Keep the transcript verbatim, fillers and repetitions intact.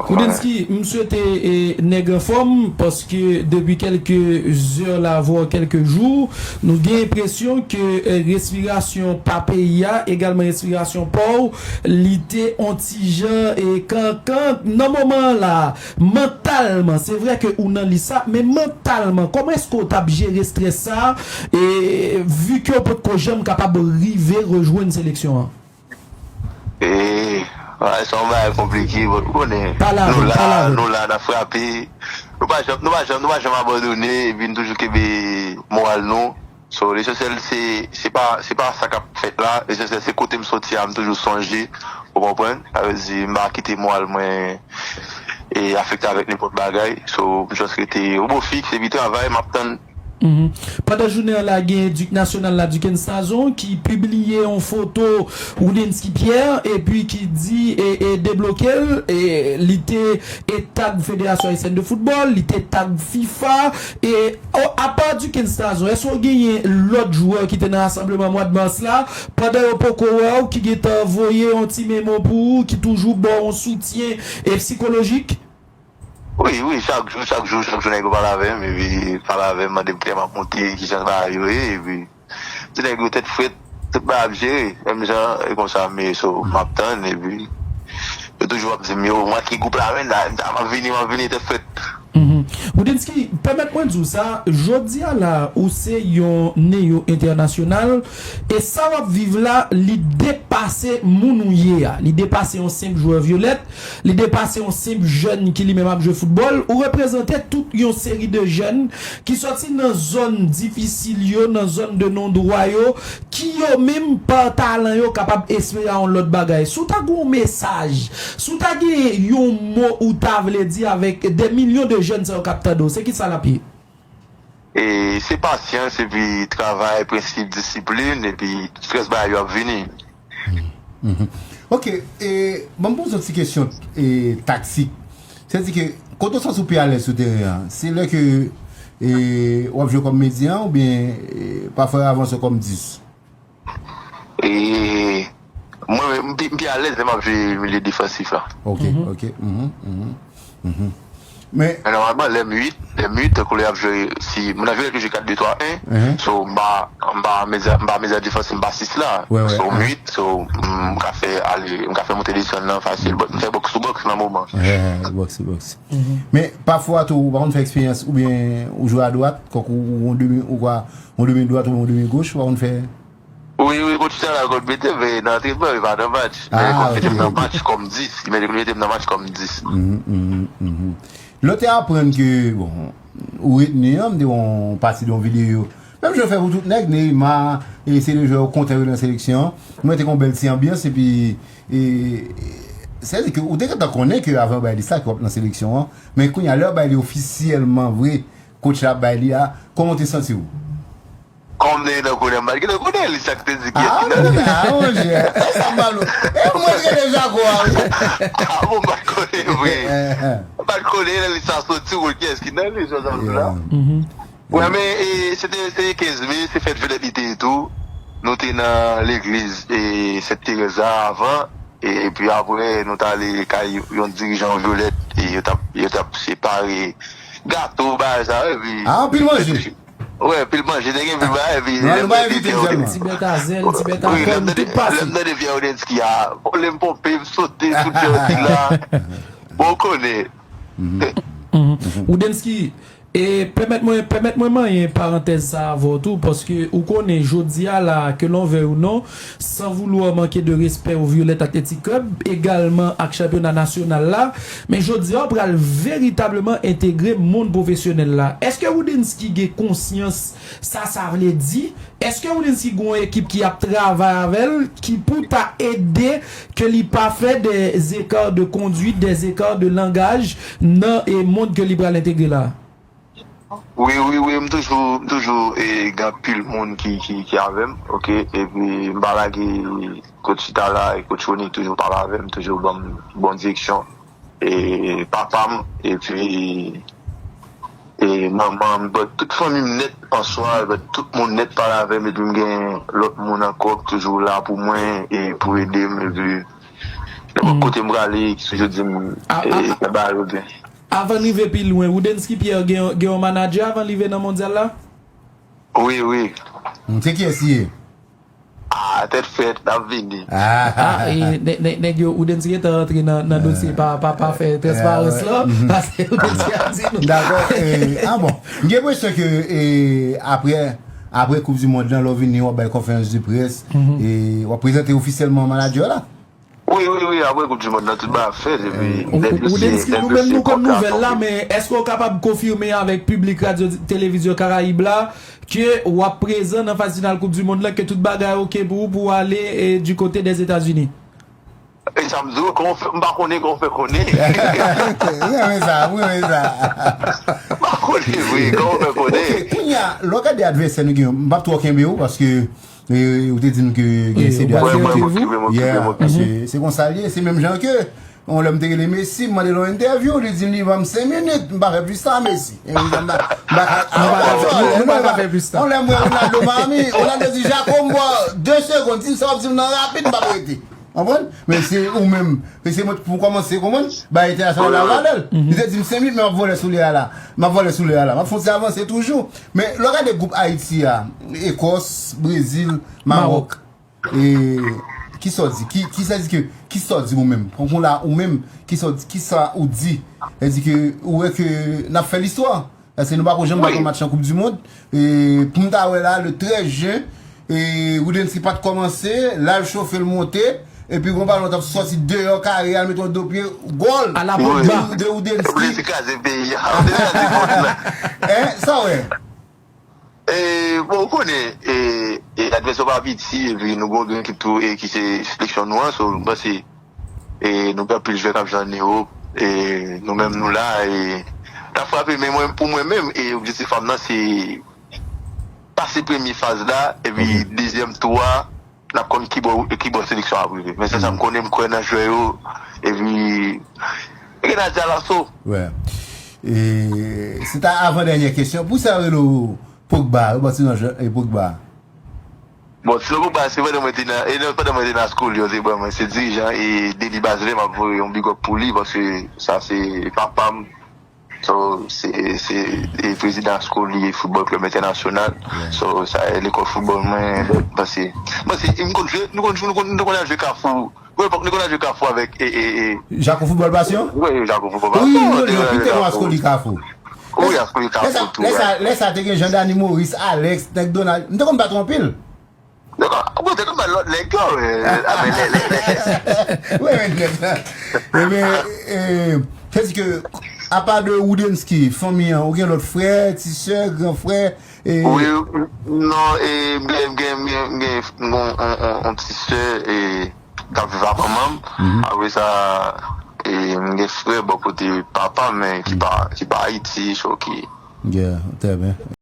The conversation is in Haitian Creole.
Koudensky, m swete e, nèg anfòm, paske depi kèlke zè la, vwa kèlke jou, nou gen enpresyon ke e, respirasyon pa peyi a, egalman respirasyon pa w, li te on ti jan e kankan nan moman an la. Mantalman, se vre ke ou nan lis sa, men mantalman, kòman èske w t ap jere estrès sa, e, vi ke w potko janm kapab rive rejwenn seleksyon an? E, bagay sa yon bagay konplike, but ou konnen, nou la, nou la, n ap frape, nou pa janm, nou pa janm, nou pa janm abandone, epi n toujou kenbe moral nou. So, lesansyèl, se, se pa, se pa sa k ap fèt la, lesansyèl, se kote m soti a, m toujou sonje, ou konprann? Sa vle di, m pa kite moral mwen e afekte avèk nenpòt bagay. So, m just rete obo fiks, epi travay, m ap tann. Pandan jounen an la, gen Dik Nasyonal la, Duckens Nazon, ki pibliye yon foto Roudensky Pierre, epi ki di e, e debloke l, e li te e tag Federasyon Ayisyèn de Foutbòl, li te tag fifa, e o, apa Duckens Nazon, èske w genyen lòt jwè ki te nan rasanbleman mwa d mas la, pandan yo poko wè w, ki gentan voye yon ti memo pou ou, ki toujou ba w yon soutyen e sikolojik? Wi, wi, chak jou, chak jou, chak jou nèg yo pale avè m, epi pale avè m, mande m kilè m ap monte, kijan bagay yo ye, epi ti nèg yo tèt frèt, tout bagay ap jere, menm jan e konsa m ye, so, m ap tann, epi yo toujou ap di m, yo, mwen ki gwoup la, men, m ap vini, m ap vini, tèt frèt. Roudensky, pèmèt mwen di w sa, jodi a la, ou se yon neyo entènasyonal, e sa w ap viv la, li depase moun ou ye a, li depase yon senp jwè vyolèt, li depase yon senp jèn ki li menm ap jwe foutbòl, ou reprezante tout yon seri de jèn ki sòti nan zòn difisil yo, nan zòn de non dwa yo, ki yo menm pa talan yo kapab espere a yon lòt bagay. Si w ta gen yon mesaj, si w ta gen yon mo ou ta vle di avèk de milyon de jèn sa yo k ap tande w, se kisa l ap ye? E se pasyans epi travay, prensip, disiplin, epi tout rès bagay yo ap vini. Ok, e, ban m poze yon ti kesyon e, taktik. Sètadi ke kote w santi w pi alèz sou teren an? Se lè ke e, w ap jwe kòm medyen oubyen e, pafwa yo avanse w kòm dis? E mwen, m pi, m pi alèz lè m ap jwe milye defansif la. Ok, ok. Mhm, mhm, mhm. Men Men nòmalman, lè m uit, lè m uit, tankou lè y ap jwe, si moun nan jwe, jwe kat de twa en, so m pa, m pa medya, m pa medya defansif, m pa sis la. Wè, wè, So m ah. uit, so m ka fè ale, m ka fè monte desann nan fasil, but m fè box to box nan moman. Wè, box to box. Men pafwa tou, ou pa konn fè eksperyans, oubyen ou jwe adwat, kòk ou, ou, ou demi, ou kwa, ou demi dwat, ou demi goch, ou pa konn fè. Wi, wi, coach Tala konn mete m nan antrenman, men pa nan match. Men li konn mete m nan match kòm dis. Li mete, li mete m nan match kòm dis. Mhm, mhm, mhm. Lè w te aprann ke, bon, ou retni an, m te wè yon pati de yon videyo. Menm jan yo fè pou tout nèg, Neymar, e se de jwè yo kontan yo nan seleksyon an. Mwen te gen yon bèl ti anbyans, epi, e, sètadi ke ou te gentan konnen ke avan yo bay lis la ke w ap nan seleksyon an. Men kounye a, lè yo bay li ofisyèlman vre, coach la ap bay li a, kòman w te santi w? Kòm m te gentan konnen, m pa t gentan konnen li sa k te di kiyès ki nan li. Ah, monchè. E sa m pa nou. E mwen ki rele Jako a, wi. Ah bon, m pa t konnen vre. M pa t konnen nan li sa soti, wè kiyès ki nan li, sa sa m di la. Wè, men e, se te, se kenz me, se fèt vyolèt li te ye tou. Nou te nan legliz e Sent Terèz la avan. E, epi apre, nou t ale kay yon dirijan vyolèt. E yo t ap, yo t ap separe gato, bagay sa, epi. Ah, anpil manje. Wè, pil manje, te gen pil bagay, epi Non, nou pa envite l sèlman. Ti bèt a zèl, ti bèt a kòn, tout pase. Lè m tande Pierre Odenski a, o, lè m ponpe, m sote, fout Pierre Odenski la. Bon, ou konnen. Odenski, e pèmèt mwen, pèmèt mwen manyen parantèz sa avè w tou, paske ou konnen jodi a la, que l'on veuille ou non, sans vouloir manquer de respect au Violet Athletic Club, egalman ak chanpyona nasyonal la, men jodi a w pral veritableman entegre mond pwofesyonèl la. Èske Roudensky gen konsyans sa sa vle di? Èske Roudensky gen yon ekip ki ap travay avè l, ki pou ta ede ke li pa fè des écarts de conduite, des écarts de langage nan e mond ke li pral entegre la? Wi, wi, wi, m toujou, m toujou e, gen anpil moun ki, ki, ki avè m, oke, epi m pa lage coach Tala e coach Rony toujou pale avè m, toujou ban m bon direksyon. E papa m, epi e manman m, but tout fanmi m nèt an swa, but tout moun nèt pale avè m, epi m gen lòt moun ankò ki toujou la pou mwen e pou ede m, epi Nenpòt kote m prale, ki toujou di m, A- e, a- nan bagay yo byen. Avan n rive pi lwen, Roudensky Pierre gen, gen yon manadjè avan n rive nan mondyal la? Wi, wi. Hmm, se kiyès li ye? Ah, tèt frèt, n ap vini. Ah, Ah, e, nè- nè- nèg yo, Roudensky gentan rantre nan, nan dosye pa, pa, pa fè transparans la, paske Roudensky ap di nou. Dakò. E, ah bon. M gen enpresyon ke e, apre, apre Koup di Mond lan, lè w vini, w ap bay konferans de près, e, w ap prezante ofisyèlman manadjè la. Wi, wi, wi, apre Koup di Mond lan, tout bagay ap fèt, epi Ou- ou- Roudensky, nou menm nou konn nouvèl la, men èske w kapab konfime avèk piblik Radyo Televizyon Karayib la ke w ap prezan nan faz final Koup di Mond lan, ke tout bagay oke pou ou, pou w ale e, du côté des États-Unis? E sa m di w, kòman w fè, m pa konnen kòman w fè konnen. Mwen renmen sa, mwen renmen sa. M pa konnen, wi, kòman w fè konnen. Ok, kounye a, lè w gade advèsè nou gen, m p ap twò kenbe w, paske e, ou te di m ke gen se de w ap aktivite. Mwen, mwen, mwen okipe, mwen okipe, Yeah. mwen okipe. Paske se konsa l ye, se menm jan ke yon lè m te rele Messi, m mande l yon entèvyou, li di m li ban m senk minit, m pa fè plis ta, Messi. E m pa, m pa, Nou pa ka fè plis ta. yon lè m wè Ronaldo Miami, Ronaldo di, Jaco, m ba w de segonn, di m sa w ap di m nan rapid, m p ap rete. Konprann? Men se ou menm, se mwen pou kòmanse, konprann? Bay entènasyonal la valè l. Li te di m senk minit, men m ap vole sou lè a la. M ap vole sou lè a la. M ap fon ti avanse toujou. Men lè w gade gwoup Ayiti a, Ekòs, Brezil, Mawòk. E, kisa w di? Ki, kisa di ke, kisa w di ou menm? Konprann la, ou menm, kisa w di, kisa ou di? Sa di ke, ou wè ke n ap fè listwa. Paske nou pa ko janm bat yon match nan Koup di Mond. E, pou m ta wè la, le trèz jen, e, Roudensky pa t kòmanse, la l chofe l monte, epi gon balon t ap sòti deyò kare a, l mete yon do pye, gòl! A la Pogba. De Roudensky. Roudensky kraze peyi a. Roudensky kraze mond lan. Hein? Sa w wè? E, bon, ou konnen, e, e, advèsè yo pa piti, epi nou gon grenn ekip tou, e, ki se seleksyon nou an, so, m panse, e, nou gen anpil jwè k ap jwe ann Ewòp, e, nou menm nou la, e, n ap frape, men mwen, pou mwen menm, e, objektif pa m nan, se pase premye faz la, epi dezyèm tou a, n ap konn ki bò, ki bò seleksyon ap rive. Men se sa m konnen, m kwè nan jwè yo, epi, e gen a di alaso. Wè. E, se ta avan dènyè kesyon. Pou sa yo rele w Pogba, yo pati nan jan, e Pogba. Bon, Tino Pogba, se pandan mwen te nan, e nan, pandan mwen te nan Ascoli, yo te ban mwen, se dirijan e Denis Bazelais, m ap voye yon big up pou li, paske sa se papa m. So, se, se e prezidan Ascoli e Football Club International. So, sa e lekòl football mwen, paske, paske, m konn jwe, nou konn jwe, nou konn, nou konn al jwe Kafou. Bon, epòk, nou konn al jwe Kafou avèk, e, e, e. Jako Football Passion? Wi, Jako Football Wi, Passion, nou nou te jwe konn al jwe pite nou Kafou. Ascoli Kafou. Wi, Ascoli Lè sa, Kafou tou, lè sa, wi. Lè sa te gen Jean Dany Maurice, Alex, nèg Donald. M te konn bat anpil. Dakò, bon, te konn bat lòt nèg yo, men, a, men, lè, lè, Wi, men, nèg la. Ebyen, e, se di ke, apa de Roudensky, fanmi an, ou gen lòt frè, ti sè, gran frè, e, Wi, non, e, m gen, m gen, m gen, m gen yon, yon, yon, yon ti sè, e, k ap viv ak manman m. Apre sa, e, m gen frè bò kote papa m, men ki pa, ki pa Ayiti, so ki. Yeah, trè byen.